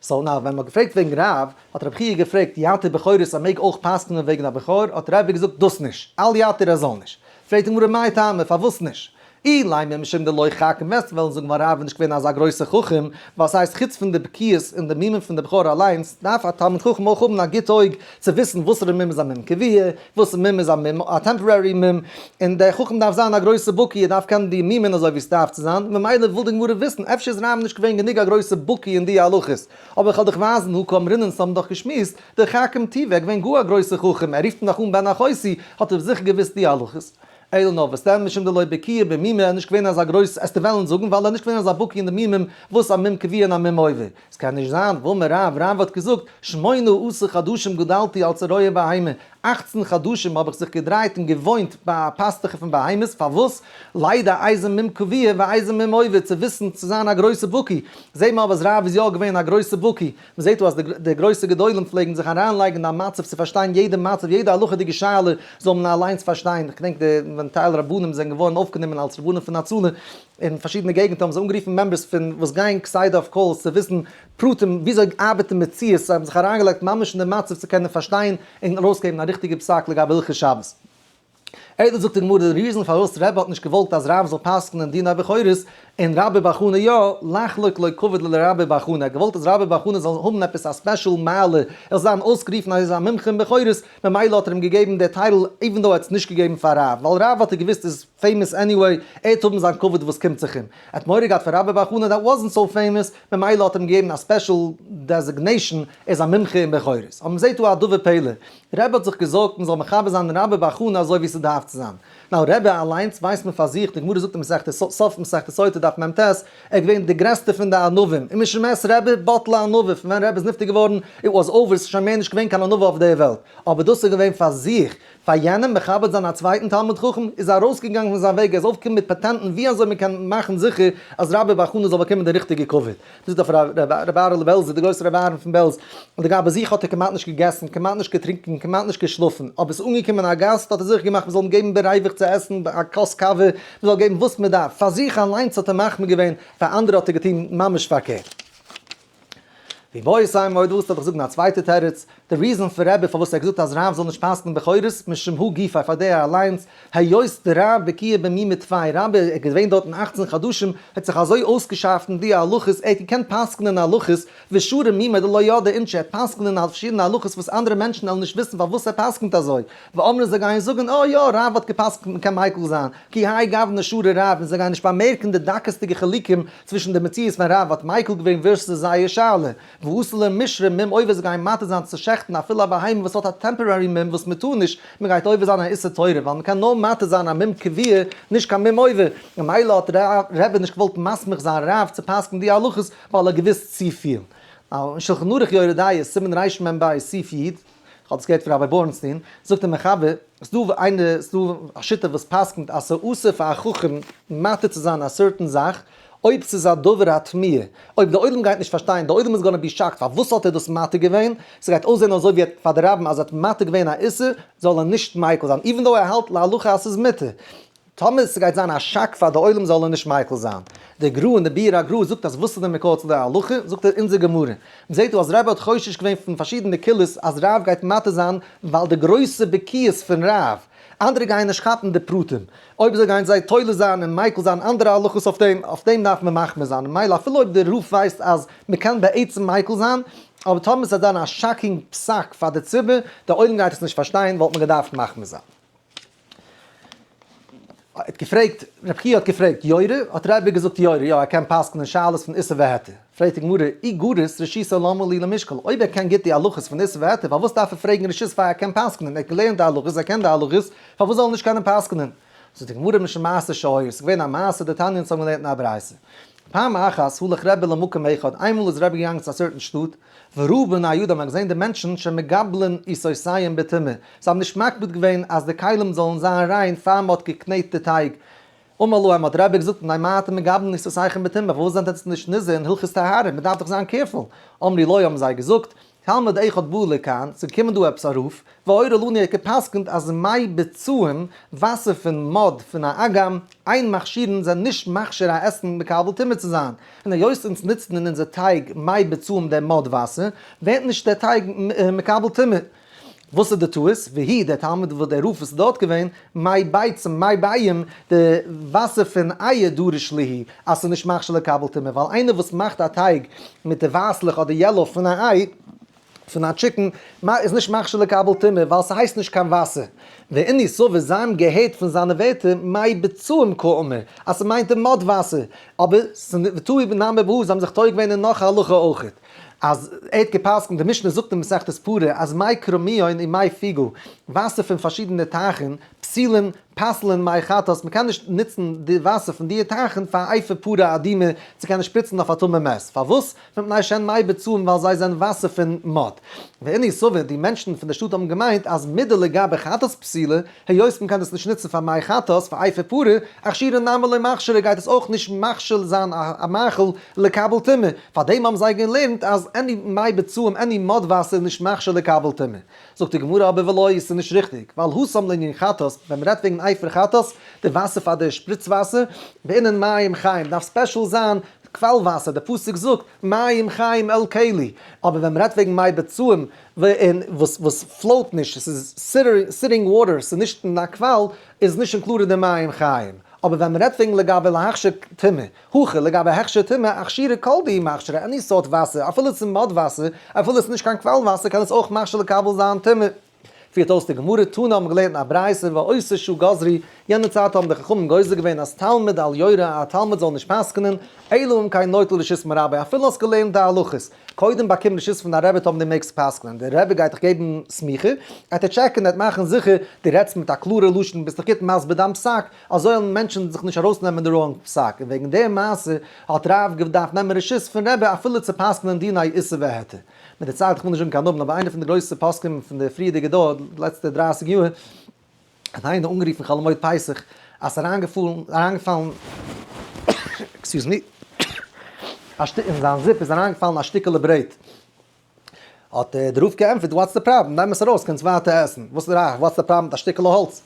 so now ווען מ'האט געפרעגט וועגן רב, האט רבי חייא געפרעגט יתיר בכורות אז מ'מעג אויך פסק'נען וועגן א בכור, האט רבי געזאגט דאס נישט, אל יתיר ער זאל נישט. פרעגט די גמרא מאי טעמא פארוואס נישט? אילימא משום דלא חכים וועסט וועלן זאגן ווייל רב איז נישט געווען אזא גרויסע חכם, ווייל ס'הייסט חוץ פון די בקיאות אין די מומים פון די בכור אליינס, דארף א תלמיד חכם אויך האבן א גוט אויג צו וויסן וואסערע מום איז א מום קבוע, וואסערע מום איז א מום א temporary מום, און דער חכם דארף זיין א גרויסע בקי, ער דארף קענען די מומין אזוי ווי ס'דארף צו זיין, ממילא וויל די גמרא וויסן אפשר איז רב נישט געווען גענוג א גרויסע בקי אין די הלכות, אבער איך וועל דיך ווייזן הא קאמרינן ס'האבן דאך געשמועסט, דחכים טובא, ער איז געווען גאר א גרויסע חכם, ער רופט אים דאך אן בן אחותי, האט ער זיכער געוואוסט די הלכות. אלא נאר וואס דען משום דלא בקיאי במומי ער איז נישט געווען אזא גרויס עסטו וועלן זאגן ווייל ער איז נישט געווען אזא בקי אין די מומים וואס א מום קבוע און א מום עובר עס קען נישט זיין והאמר רב רב האט געזאגט שמונה עשר חדשים גדלתי אצל רועי בהמה 18 חדשים האב איך זיך געדרייט און געוואוינט ביי א פאסטוכער פון בהמות פארוואס לידע איזה מום קבוע ואיזה מום עובר צו וויסן צו זיין א גרויסע בקי זעהט מען אבער אז רב איז יא געווען א גרויסע בקי מען זעט דא אז די גרויסע גדולים פלעגן זיך אריינלייגן אין א מצב צו פארשטיין יעדע מצב, יעדע הלכה'דיגע שאלה זאל מען אליינס פארשטיין, איך געדענק די ווען טייל רבנים זענען געווארן אויפגענומען אלס רבנים פון הצלה אין פארשידענע געגנטער האבן זיי אנגערופן members פון וואס גייען כסדר אויף calls צו וויסן פרטים וויאזוי ארבעט די מציאות, זיי האבן זיך אריינגעלייגט ממש אין די מצב צו קענען פארשטיין און ארויסגעבן א ריכטיגע פסק לגבי הלכות שבת. אלא זאגט די גמרא די reason פארוואס רבי האט נישט געוואלט אז רב זאל פסק'נען דיני בכורות און רבה בר חנה יא, לחלוק לו כבוד לרבה בר חנה, ער האט געוואלט אז רבה בר חנה זאל האבן עפעס א special מעלה, ער זאל זיין אויסגערופן אז ער איז א מומחה אין בכורות, ממילא האט ער אים געגעבן די title even though ער האט עס נישט געגעבן פאר רב, ווייל רב האט ער געוואוסט איז famous anyway, ער וועט האבן זיין כבוד וואס קומט זיך אים. ער האט מורא געהאט פאר רבה בר חנה that wasn't so famous, ממילא האט ער אים געגעבן א special designation, ער איז א מומחה אין בכורות. אבער מ'זעט דא א דבר פלא, רבי האט זיך געזארגט מ'זאל מכבד זיין רבה בר חנה אזוי ווי ס'דארף צו זיין. now רבי אליינס ווייסט מען פאר זיך, די גמרא זאגט אין מסכת סוף מסכת סוטה דף מ ט, ער איז געווען די גרעסטע פון די ענווים, ומשמת רבי בטלה ענווה, פון ווען רבי איז נפטר געווארן, it was over, ס'איז שוין מער נישט געווען קיין ענווה אויף דער וועלט. אבער דאס איז געווען פאר זיך, פאר יענעם מכבד זיין א צווייטן תלמיד חכם, איז ארויסגעגאנגען פון זיין וועג, ער איז אויפגעקומען מיט פאטענטן ווי אזוי מ'קען מאכן זיכער אז רבה בר חנה זאל באקומען די ריכטיגע כבוד. דאס איז דאך רבי אהרעלע בעלזער, דער גרויסער רבי אהרן פון בעלז, לגבי זיך האט ער כמעט נישט געגעסן, כמעט נישט געטרינקען, כמעט נישט געשלאפן, אבער עס איז אנגעקומען א גאסט האט ער זיכער געמאכט מען זאל אים געבן בריווח צו עסן, א כוס קאווע, מען זאל געבן וואס מען דארף, פאר זיך אליינס האט ער מחמיר געווען, פאר אנדערע האט ער געטון ממש פארקערט. ואיבעית אימא אויב דו ווילסט וועל איך זאגן א צווייטע תירוץ, די reason פון רבי פארוואס ער האט געזאגט אז רב זאל נישט פסק'נען בכורות, משום הא גופיה פאר דער אליינס, היות דרב בקי במימי טפי, רבי איז געווען דארטן 18 חדשים, האט זיך אזוי אויסגעשארפט אין די הלכות, ער האט געקענט פסק'נען הלכות, ושרי מימי דלא ידעי אינשי, ער האט פסק'נען פארשידענע הלכות וואס אנדערע מענטשן וועלן נישט וויסן פארוואס ער פסק'נט אזוי, ואמרי זיי גייען זאגן אה יא רב האט געפסק'נט מ'קען מיקל זיין, כי האי גוונא שרי רב, און זיי גייען נישט באמערקן די דקות'דיגע חילוקים צווישן די מציאות ווען רב האט מיקל געווען versus זייער שאלה. ואתי למישרי מום עובר זיי גייען מתיר זיין צו שעכטן אפילו א בהמה וואס האט א temporary מום וואס מען טאר נישט, מען גייט עובר זיין א איסור תורה ווייל מען קען נאר מתיר זיין א מום קבוע נישט קיין מום עובר, ממילא האט רבי נישט געוואלט מסמיך זיין רב צו פסק'ן די הלכות ווייל ער האט געוואוסט צופיל. אין שלחן ערוך יורה דעה סימן רמ"ב סעיף י', כ'האב דאס געהערט פון ראביי בורנסטין, זאגט דער מחבר, ס'דא איינער, ס'דא א שיטה וואס פסק'נט אז ס'אסור פאר א חכם מתיר צו זיין א certain זאך, אויב ס'איז א דבר התמיהה, אויב די עולם גייט נישט פארשטיין, די עולם איז gonna be shocked פארוואס האט ער דאס מתיר געווען, ס'גייט אויסזען אזוי ווי פאר די רבים אז ער האט מתיר געווען א איסור, זאל ער נישט מיקל זיין, even though ער האלט להלכה אז ס'איז מותר. טאמער ס'גייט זיין א שאק פאר די עולם זאל ער נישט מיקל זיין. דער גר"א אין די ביאור הגר"א זאגט אז וואס איז די מקור צו די הלכה, זאגט ער אונזער גמרא. מ'זעט דא אז רבי האט חושש געווען פון פארשידענע קולות אז רב גייט מתיר זיין ווייל די גרויסע בקיאות פון רב. אנדערע גייען נישט כאפן די פרטים. אויב אזוי גייען זיי תולה זיין און מיקל זיין אנדערע הלכות אויף דעם, אויף דעם דארף מען מחמיר זיין. ממילא אפילו אויב דער רב ווייסט אז מ'קען בעצם מיקל זיין, אבער טאמער ס'וועט זיין א shocking פסק פאר די ציבור, די עולם גייט עס נישט פארשטיין, וואלט מען געדארפט מחמיר זיין. האט געפרעגט, רבי חייא האט געפרעגט, יורה? האט רבי געזאגט יורה, יא ער קען פסק'נען שאלות פון איסור והיתר. פרעגט די גמרא, אי גריס רשותא למה לי למישקל, אויב ער קען גוט די הלכות פון איסור והיתר, פארוואס דארף ער פרעגן רשות פאר ער קען פסק'נען, ער האט געלערנט די הלכות, ער קען די הלכות, פארוואס זאל ער נישט קענען פסק'נען? זאגט די גמרא משום מעשה שהיה, ס'איז געווען א מעשה, דתניא אונז האבן געלערנט אין א ברייתא. פעם אחת הלך רבי למקום אחד, איינמאל איז רבי געגאנגען צו א certain שטאט, וראה בני אדם, ער האט געזען די מענטשן שמגבלין עיסותיהם בטומאה, זיי האבן נישט מקפיד געווען אז די כלים זאלן זיין ריין פאר מען האט געקנעט די טייג. אמר להם, האט רבי געזאגט, מפני מה אתם מגבלין עיסותיכם בטומאה, פארוואס זענט עטץ נישט נזהר אין הלכות טהרה, מען דארף דאך זיין careful. אמרו לו, האבן זיי געזאגט, תלמיד אחד בא לכאן, ס'איז געקומען דא עפעס א רב, והורה לנו ער האט גע'פסק'נט אז מי ביצים, וואסער פון mud פון א אגם, אין מכשירין זענען נישט מכשיר א עסן מקבל טומאה צו זיין, און היות אונז נוצן אין אונזער טייג מי ביצים דער mud וואסער, ווערט נישט דער טייג מקבל טומאה. וואס איז די טעות? והוא דער תלמיד וואס דער רב איז דארט געווען, מי ביצים, מי ביעים, די וואסער פון אייער דריש להו, אז ס'איז נישט מכשיר לקבל טומאה, ווייל איינער וואס מאכט א טייג מיט די ווייסלעך אדער yellow פון א איי, פון א chicken, איז נישט מכשיר לקבל טומאה, ווייל ס'הייסט נישט קיין וואסער. ואינהו סבור זיי האבן געהערט פון זיינע ווערטער מי ביצים קאמר, אז ס'מיינט די mud וואסער, אבער וטעו נמי בהא, זיי האבן זיך טועה געווען אין נאך א הלכה אויכעט. אז ער האט געפסקנט, די משנה זאגט אין מסכת פרה אז מי כרמיון און מי פיגול, וואסער פון פארשידענע טייכן, פסולין, פסל'ן מי חטאת, מ'קען נישט נוצן די וואסער פון די טייכן פאר אפר פרה אדומה צו קענען שפריצן אויף א טמא מת, פארוואס? מפני שהן מי ביצים ווייל זיי זענען וואסער פון mud. ואינהו סבור, די מענטשן פון די שטאט האבן געמיינט אז מדלגבי חטאת פסילה, היות מ'קען דאס נישט נוצן פאר מי חטאת, פאר אפר פרה, אכשורי נמי לא מכשירי גייט עס אויך נישט מכשיר זיין א מאכל לקבל טומאה, פארדעם האבן זיי געלערנט אז any מי ביצים any mud וואסער איז נישט מכשיר לקבל טומאה. זאגט די גמרא אבער ולא ס'איז נישט ריכטיג, ווייל התם לענין חטאת, ווען מ'רעדט וועגן אפר חטאת, די וואסער פאר די שפריץ וואסער, בעינן מים חיים, דארף special זיין קוואל וואסער, די פסוק זאגט מים חיים אל כלי, אבער ווען מ'רעדט וועגן מי ביצים, וואס וואס float נישט, עס איז sitting water, ס'איז נישט אין א קוואל, איז נישט included אין מים חיים. אבער ווען מ'רעדט וועגן לגבי להכשיר טומאה, הכא לגבי הכשר טומאה, אכשורי כל דאי מכשירי, any סארט וואסער, אפילו עס איז mud וואסער, אפילו עס איז נישט קיין קוואל וואסער, קען עס אויך מכשיר לקבל זיין טומאה. פירט אויס די גמרא, תנא האבן געלערנט אין א ברייתא, ואותה שעה גזרו, יענע צייט האבן די חכמים גוזר געווען אז תלמיד אל יורה, א תלמיד זאל נישט פסק'נען, אלא אם כן נוטל רשות מרבו, אפילו האסט געלערנט די הלכות, קודם באקום רשות פון דיין רבי טאמער דו מעגסט פסק'נען, דער רבי גייט דיך געבן סמיכה, גייט ער טשעקן, ער וועט מאכן זיכער דו רעדסט מיט א קלארע לשון, ביסט דיך גוט מסביר דיין פסק, אזוי וועלן מענטשן זיך נישט ארויסנעמען די wrong פסק, און וועגן די מעשה האט רב געדארפט נעמען רשות פון רבי אפילו צו פסק'נען דיני איסור והיתר. מיט די צייט, איך וויל נישט זאגן קיין נאמען, אבער איינער פון די גרויסע פוסקים פון די פריערדיגע דור, די לעצטע 30 יאר, האט איינער אנגערופן חול המועד פסח אז ס'איז אריינגעפאלן, אריינגעפאלן, excuse me, א שטיקל, אין זיין זופ איז אריינגעפאלן א שטיקעלע ברעט. האט דער רב געענטפערט, what's the problem, נעם עס ארויס, קענסט ווייטער עסן, וואס איז what's the problem מיט א שטיקעלע האלץ?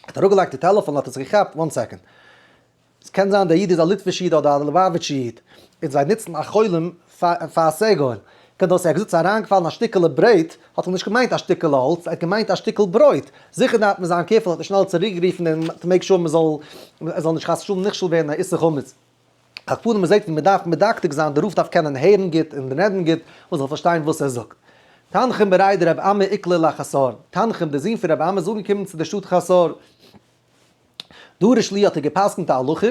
האט אראפגעלייגט די טעלעפאן האט ער זיך געכאפט, one second, עס קען זיין דער איד איז א ליטווישע איד אדער א ליובאוויטשע איד, און זיי נוצן א חולם פאר א סגול. קען דאס ער האט געזאגט ס'איז אריינגעפאלן א שטיקעלע ברעט, האט ער נישט געמיינט א שטיקעלע האלץ, ער האט געמיינט א שטיקל ברויט, זיכער דארף מען זיין careful האט ער שנעל צוריקגערופן און to make sure מ'זאל ער זאל נישט חס ושלום נכשל ווערן אין א איסור חמץ. על כל פנים מ'זעט ווי מ'דארף מדקדק זיין, די רב דארף קענען הערן גוט און רעדן גוט, מ'זאל פארשטיין וואס ער זאגט. תנחום בריה דרב אמי איקלע לחסור, תנחום דער זון פון רבי אמי איז אנגעקומען צו דער שטאט חסור, דרש להו האט ער גע'פסק'נט א הלכה,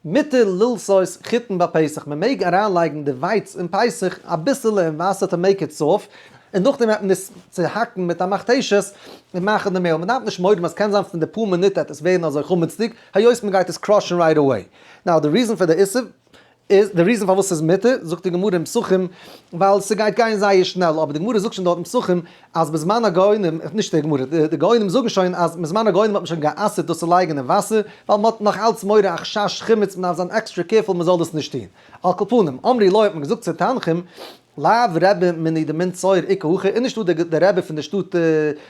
מותר ללתות חיטין בפסח, מען מעג אריינלייגן די ווייץ אין פסח אביסעלע אין וואסער to make it soft, און נאכדעם וועט מען עס צוהאקן מיט א מכתשת און מאכן די מעהל, מען דארף נישט מורא האבן אז קען זיין פון די פאר מינוט וועט עס ווערן אזוי חמצ'דיג, היות מען גייט עס crush ן right away. Now די reason פאר די איסור איז די reason פארוואס ס'איז מותר, זאגט די גמרא אין פסחים, ווייל ס'גייט גיין זייער שנעל, אבער די גמרא זאגט שוין דארט אין פסחים אז בזמן הגאונים, נישט די גמרא, די גאונים זאגן שוין אז בזמן הגאונים האט מען שוין גע'אסר'ט דאס צו לייגן אין וואסער, ווייל מ'האט נאך אלץ מורא א חשש חימוץ, מ'דארף זיין extra careful מ'זאל דאס נישט טון. על כל פנים, אמרי לו האט מען געזאגט צו תנחום, לאו רבי מיני דמן צור איכא הכא, איז נישטא די רבי פון די שטאט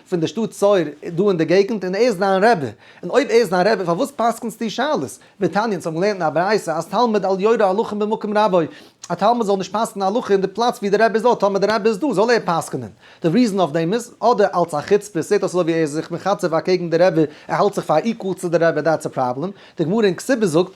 פון די שטאט צור דא אין די געגנט און ער איז דיין רבי, און אויב ער איז דיין רבי פארוואס פסק'נסטו שאלות? ותניא, אונז האבן געלערנט אין א ברייתא אז תלמיד אל יורה הלכה במקום רבו, א תלמיד זאל נישט פסק'נען הלכה אין די פלאץ ווי די רבי איז דא, טאמער די רבי איז דא זאל ער פסק'נען. די reason אויף דעם איז, אדער אלץ א חוצפה, ס'זעט אויס אזוי ווי ער איז זיך מחצף אקעגן די רבי, ער האלט זיך פאר equal צו די רבי, that's a problem. די גמרא אין כתובות זאגט,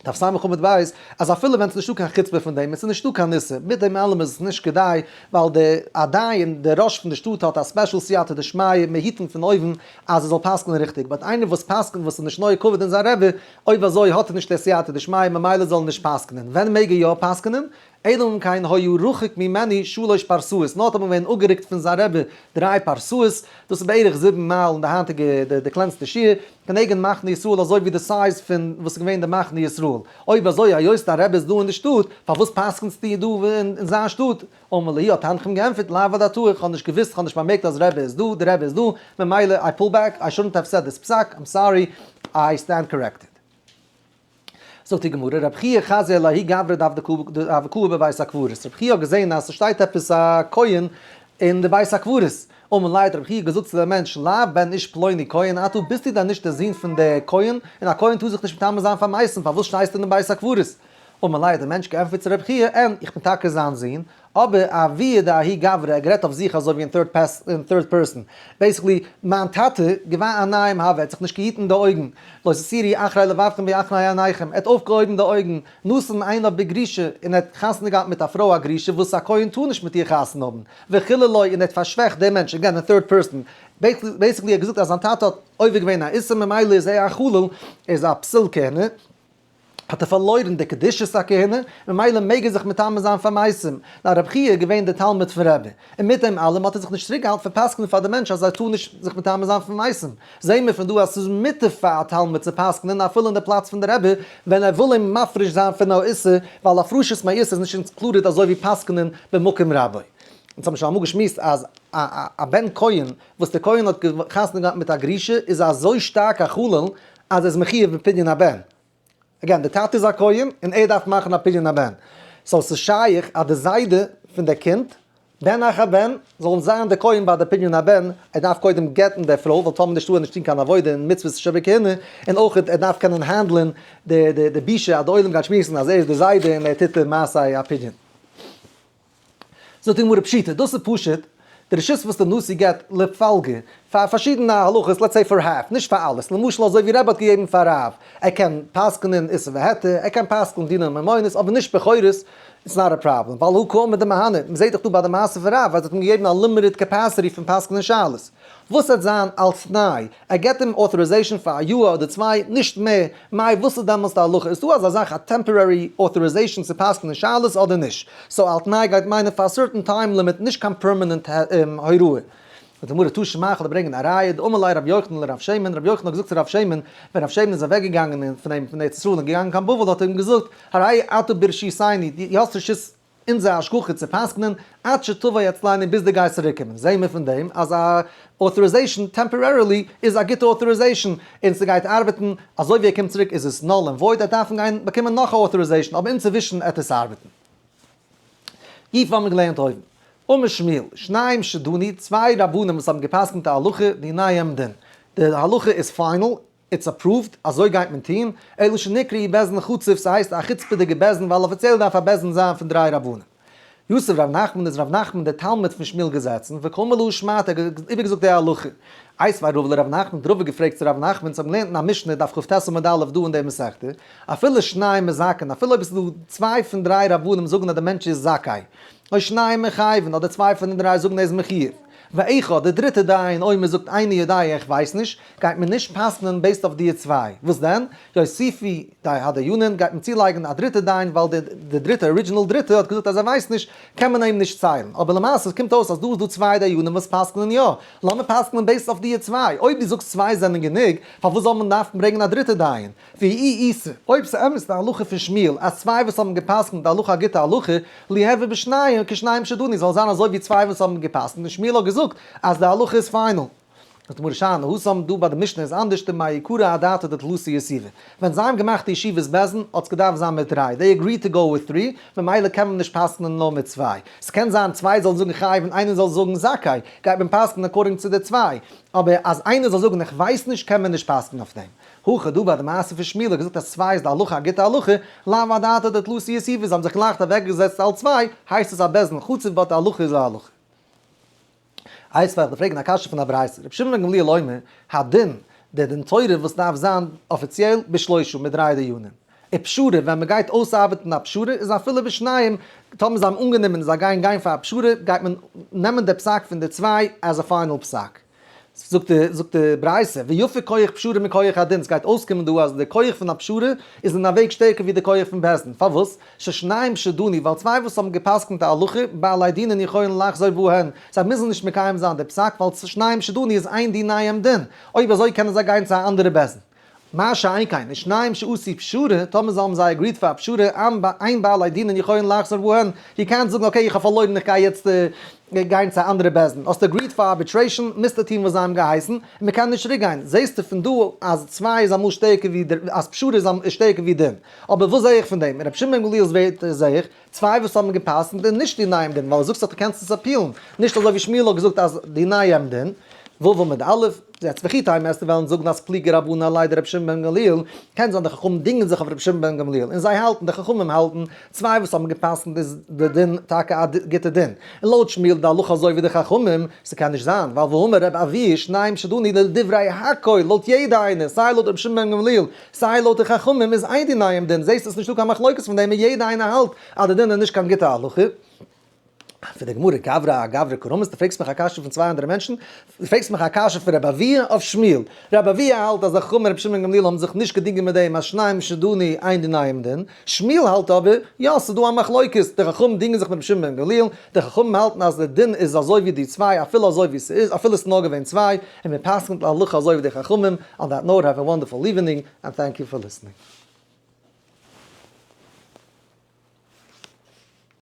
דף ס' עמוד ב', אז אפילו ווען ס'איז נישטא קיין חוצפה פון דעם, און ס'איז נישטא קיין איסור, מיט דעם אלעם איז עס נישט כדאי, ווייל די א דיין, דער ראש פון די שטאט האט א special סייעתא דשמיא, מען היט אים פון אויבן אז ער זאל פסק'נען ריכטיג, but איינער וואס פסק'נט וואס איז נישט נוהג כבוד אין זיין רבי, אויב אזוי האט ער נישט די סייעתא דשמיא ממילא זאל ער נישט פסק'נען. ווען מעג ער יא פסק'נען? אלא אם כן היה רחוק ממנו שלש פרסאות, נאר טאמער געווען אפגערוקט פון זיין רבי דריי פרסאות, דאס איז בערך 7 מייל אין די היינטיגע די קלענסטע שיעור, כנגד מחנה ישראל אזוי ווי די size פון וואס איז געווען די מחנה ישראל. אויב אזוי היות דיין רבי איז דא אין די שטאט, פארוואס פסק'נסטו דא אין זיין שטאט? אמר להו האט תנחום געענטפערט, לאו אדעתאי, איך האב נישט געוואוסט, איך האב נישט באמערקט אז רבי איז דא, די רבי איז דא, ממילא I pull back, I shouldn't have said this פסק, I'm sorry, I stand corrected. זאגט די גמרא, רב חייא חזייה לההוא גברא דהוה קאי בבית הקברות, רב חייא האט געזען אז ס'שטייט עפעס א כהן אין די בית הקברות, אמר ליה האט רב חייא געזאגט צו דעם מענטש, לאו בן איש פלוני כהן אתה, ביסטו דען נישט דער זון פון דער כהן, און א כהן טאר זיך נישט מטמא זיין פאר מתים, פארוואס שטייסטו אין דעם בית הקברות? אמר ליה האט דער מענטש געענטפערט צו רב חייא, אין, איך בין טאקע זיין זון, אבער אבוה דההוא גברא, ער האט גערעדט אויף זיך אזוי ווי אין third person, basically, מיין טאטע, גבה עיניים הוה, ער האט זיך נישט געהיטן די אויגן, לא תתורו אחרי לבבכם ואחרי עיניכם, ער האט אויפגעהויבן די אויגן, נתן עיניו בגרושה, און ער האט חתונה געהאט מיט א פרוי א גרושה, וואס א כהן טאר נישט מיט איר חתונה האבן, וחיללו, און ער האט פארשוועכט דעם מענטש, again אין third person, basically ער האט געזאגט אז זיין טאטע האט עובר געווען א איסור ממילא איז ער א חלל, ער איז א פסול כהונה. האט ער פארלוירן די קדושת הכהונה, ממילא מעג ער זיך מטמא זיין פאר מתים. נאר רבי חייא איז געווען דער תלמיד פון רבי, און מיט דעם אלעם האט ער זיך נישט צוריקגעהאלטן פון פסק'נען פאר די מענטש אז ער טאר נישט זיך מטמא זיין פאר מתים. זעהן מיר פון דא אז ס'איז מותר פאר א תלמיד צו פסק'נען אפילו אין די פלאץ פון די רבי, ווען ער וויל אים מפריש זיין פון א איסור, ווייל הפרשת מאיסור איז נישט included אזוי ווי פסק'נען במקום רבו. אונז האבן שוין אמאל געשמועסט אז א בן כהן וואס דער כהן האט חתונה געהאט מיט א גרושה איז אזוי שטארק א חלל אז ער איז מחיוב בפדיון הבן. Again, די טאטע איז א כהן און ער דארף מאכן א פדיון הבן. So ס'איז שייך אז די זיידע פון די קינד, בן אחר בן, זאל זיין די כהן ביי די פדיון הבן, ער דארף קודם גט'ן די פרוי, ווייל טאמער נישט טאר ער נישט טון קיין עבודה און מצוות שבכהונה, און אויך ער דארף קענען handle ען די בושה אז די עולם גייט שמועסן אז ער איז די זיידע און ער טוט די מעשי הפדיון. זאגט די גמרא פשיטא, דאס איז פשוט, די רשות וואס די נשיא געבט לפלגא, פאר פארשידענע הלכות, let's say פאר half, נישט פאר אלעס, למשל אזוי ווי רבי האט געגעבן פאר רב, ער קען פסק'נען איסור והיתר, ער קען פסק'נען דיני ממונות, אבער נישט בכורות, it's not a problem, ווייל הא קאמר דמהני, מ'זעט דאך דא ביי די מעשה פון רב אז ער האט אים געגעבן א limited capacity פון פסק'נען שאלות. וואס וועט זיין על תנאי, ער געבט אים authorization פאר א יאר אדער צוויי, נישט מער, מאי וואס איז דעמאלס די הלכה, איז דא אזא זאך א temporary authorization צו פסק'נען שאלות אדער נישט? So על תנאי גייט מיינען פאר א certain time limit נישט קיין permanent הוראה. זאגט די גמרא תא שמע כ'וועל ברענגען א ראיה, דאמר ליה רבי יוחנן לרב שמן, רבי יוחנן האט געזאגט צו רב שמן, ווען רב שמן איז אוועק געגאנגען פון אים פון ארץ ישראל און געגאנגען קיין בבל האט ער אים געזאגט, הרי אתה ברשותינו, דו האסט רשות אונזער השגחה צו פסק'נען עד שתבוא אצלינו ביז דו גייסט צוריק קומען, זעהן מיר פון דעם אז א authorization temporarily איז א גוטע authorization און ס'גייט ארבעטן, אזוי ווי ער קומט צוריק איז עס null and void, ער דארפן גיין באקומען נאך א authorization אבער אינצווישן עט עס ארבעטן. גופא האבן מיר געלערנט אויבן. אמר שמואל, שניים שדנו, צוויי רבנים וואס האבן געפסקנט א הלכה, דיניהם דין. די הלכה איז final, it's approved, אזוי גייט מען טוהן, אלא שנקראו בית דין חצוף, ס'הייסט א חוצפה'דיגע בית דין, ווייל אפיציעל דארף א בית דין זיין פון דריי רבנים. יתיב רב נחמן איז רב נחמן דער תלמיד פון שמואל געזעצן, וקאמר להא שמעתא, ער האט איבערגעזאגט די הלכה. איתיביה רבא לרב נחמן, האט רבא געפרעגט צו רב נחמן, צו האבן געלערנט אין א משנה דף כ"ט עמוד א' דא אין די מסכתא, אפילו שניים מזכין, אפילו אויב עס איז דא צוויי פון דריי רבנים זאגן אז דער מענטש איז זכאי, או שניים מחייבין, אדער צוויי פון די דריי זאגן ער איז מחויב. ואחד, דער דריטער דיין, אומר זאגט איני יודע איך ווייס נישט, גייט מען נישט פסק'נען based אויף די צוויי. וואס דען? יוסיפו הדיינים גייט מען צולייגן א דריטע דיין ווייל די דריטע original דריטע האט געזאגט אז ער ווייסט נישט קען מען אים נישט ציילן. אבער למעשה עס קומט אויס אז דא איז דא צוויי דיינים וואס פסק'נען יא. לאמיר פסק'נען based אויף די צוויי. אויב דו זאגסט צוויי זענען גענוג, פארוואס זאל מען דארפן ברענגען א דריטע דיין? ואי איתא, אויב ס'איז אמת די הלכה פון שמואל אז צוויי וואס האבן געפסקנט די הלכה א גוטע הלכה, ליהוי בשניים כשניים שדנו, זאל זיין אזוי ווי צוויי וואס האבן געפסקנט און שמואל האט געזאגט אז די הלכה איז final. זאגט די גמרא שאני התם דא ביי די משנה איז אנדערש דמעיקרא אדעתא דתלתא יתיבי. ווען זיי האבן געמאכט די ישיבת בית דין האט עס געדארפט זיין מיט דריי, they agreed to go with three, ממילא קען מען נישט פסק'נען נאר מיט צוויי. ס'קען זיין צוויי זאלן זאגן חייב און איינער זאל זאגן זכאי, גייט מען פסק'נען according צו די צוויי. אבער אז איינער זאל זאגן איך ווייס נישט קען מען נישט פסק'נען אויף דעם. הכא דא ביי די מעשה פון שמואל האט געזאגט אז צוויי איז די הלכה א גוטע הלכה, לאו אדעתא דתלתא יתיבי, זיי האבן זיך גלייך אוועקגעזעצט אלס צוויי, הייסט עס א בית דין חצוף but די הלכה איז א הלכה. איתיביה איך פרעגן א קשיא פון א ברייתא, רבי שמעון בן גמליאל אומר, הדין, דער דין תורה וואס דארף זיין אפיציעל בשלושה מיט דריי דיינים. ופשרה, ווען מען גייט אויסארבעטן א פשרה איז אפילו בשניים, טאמער זיי האבן אנגענומען און זיי גייען גיין פאר א פשרה, גייט מען נעמען די פסק פון די צוויי as a final פסק. זאגט די זאגט די ברייתא, ויפה כח פשרה מכח הדין, ס'גייט אויסקומען דא אז די כח פון א פשרה איז אין א וועג שטערקער ווי די כח פון בית דין, פארוואס? ששניים שדנו, ווייל צוויי וואס האבן גע'פסק'נט א הלכה, בעלי דינין יכולין לחזור בהן, זיי מוזן נישט מקיים זיין די פסק ווייל שניים שדנו איז אין דיניהם דין, אויב אזוי קענען זיי גיין צו א אנדערע בית דין. מה שאין כן, ושניים שעשו פשרה, טאמער זיי האבן זיי agreed פאר א פשרה, אין בעלי דינין יכולין לחזור בהן, איר קענט זאגן okay איך האב פארלוירן איך גיי יעצט גיין צו א אנדערע בית דין, האסט agreed פאר arbitration מוזטו טון וואס זיי האבן געהייסן, און מען קען נישט צוריק גיין, זעסטו פון דא אז צוויי איז אמאל שטערקער ווי אז פשרה איז שטערקער ווי דין, אבער וואס זעה איך פון דעם? רבי שמעון בן גמליאל'ס ווערטער זעה איך, צוויי וואס האבן געפסקנט און נישט דיניהם דין, ווייל זאגסט אז דו קענסט עס appeal ן, נישט אזוי ווי שמואל האט געזאגט אז דיניהם דין, ו' עמוד א', יעצט וכי תימא וועסטו וועלן זאגן אז פליגי רבנן עליה דרבי שמעון בן גמליאל, קען זיין די חכמים דינגען זיך אויף רבי שמעון בן גמליאל, און זיי האלטן, די חכמים האלטן, צוויי וואס האבן געפסקנט איז די דין טאקע א גוטע דין, און לויט שמואל די הלכה אזוי ווי די חכמים, ס'קען נישט זיין, ווייל והאמר רבי אבהו שניים שדנו לדברי הכל, לויט יעדע איינער, סיי לויט רבי שמעון בן גמליאל, סיי לויט די חכמים איז אין דיניהם דין, זעסט עס נישטא קיין מחלוקת פון דעם און יעדע איינער האלט אז די דין איז נישט קיין גוטע הלכה. פון די גמרא גברא אגברא קרמית, דו פרעגסט מיך א קשיא פון צוויי אנדערע מענטשן, דו פרעגסט מיך א קשיא פון רבי אבהו אויף שמואל, רבי אבהו האלט אז די חכמים רבי שמעון בן גמליאל האבן זיך נישט געדינגען מיט דעם אז שניים שדנו אין דיניהם דין, שמואל האלט אבער, יא ס'איז דא א מחלוקת, די חכמים דינגען זיך מיט רבי שמעון בן גמליאל, די חכמים האלטן אז די דין איז אזוי ווי די צוויי אפילו אזוי ווי ס'איז, אפילו ס'איז נאר געווען צוויי, און מען פסק'נט להלכה אזוי ווי די חכמים, on that note have a wonderful evening and thank you for listening.